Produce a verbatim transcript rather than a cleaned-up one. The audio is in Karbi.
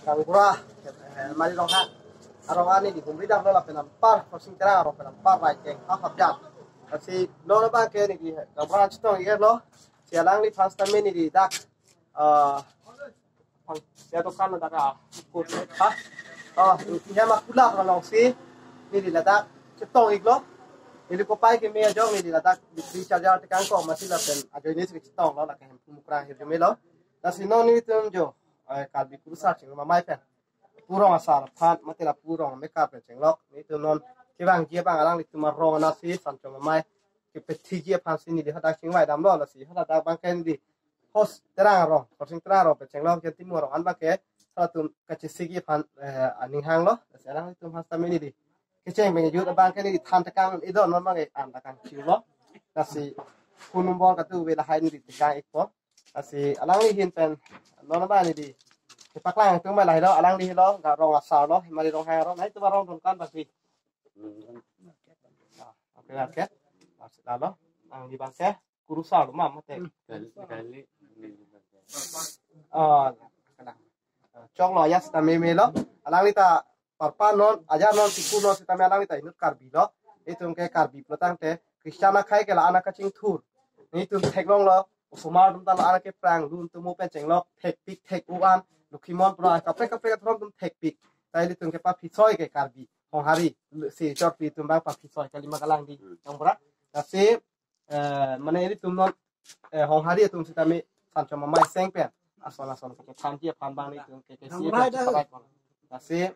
Gaonbura, eh, Mari Ronghang arong an neli humri damlo lapen anpar Khorsing Terang arong pen anpar Raikeng ha hapjat. Lasi non abang ke neli Gaonbura chetong-iklo. Si alangliphan sitame neli dak, ah, pang, ya dokan dak, ah, kut, ha? Oh, ya makular alongsi neli ladak chetong-iklo. Neli kopai keme ajok neli ladak battery charger tekang ko masi lapen ajoine si chetonglo, lake Hemphu Mukrang ahirjume lo. Lasi non nelitum jo, eh, Karbi Kurusar Chingrumamei pen Pu Rong Asar aphan, mate la Pu Rong Mekar pen chenglok. Nelitum non kevangji abang alanglitum arong anatsi Sanchom Amei kepethiji aphansi neli hadak chingvai damlo, lasi hadak abang ke neli Khorsing Terang arong, Khorsing Terang arong pen chenglok, Jan Timung arong an abang ke halatum kachesiji aphan, eh, aning hanglo. Lasi alanglitum aphan sitame neli kecheng pen jut abang ke neli than tekang-iknon, non abang ke an tekang chilo. Lasi phone number katuve lahai neli tekang-ikpo. Lasi alangli ahin pen non abang neli kepaklang atum abang lahai lo, alangli helo, Ga Rong Asar lo, Mari Ronghang arong, nelitum arong dokan basi. Ah, oke, oke. Lasi lalo, alangli abang ke Kurusar lo ma, mate. Kali, kali. Ah, kena. Choklo, ya sitame melo. Alangli ta parpa non, aja non, siku non sitame alangli ta inut Karbi lo. Nelitum ke Karbi pulo tangte Christian akhei ke la-an kachingthur. Nelitum theklonglo, osomar atum ta la-an keprang, lun tumo pen chenglok, thekpik thek-o an, Lokhimon pura, kaprek kaprek atum thekpik. Ta nelitum ke paphisoi ke Karbi Honghari, si chorpi atum abang paphisoi kali ma kalang di. Hmm. Gaonbura. Lasi, eh, mane nelitum non, eh, Honghari atum sitame Sanchom Amei aseng pen ason ason kachethanji aphan abang nelitum ke ke si Gaonbura pen dah. Cheparai pon. Lasi,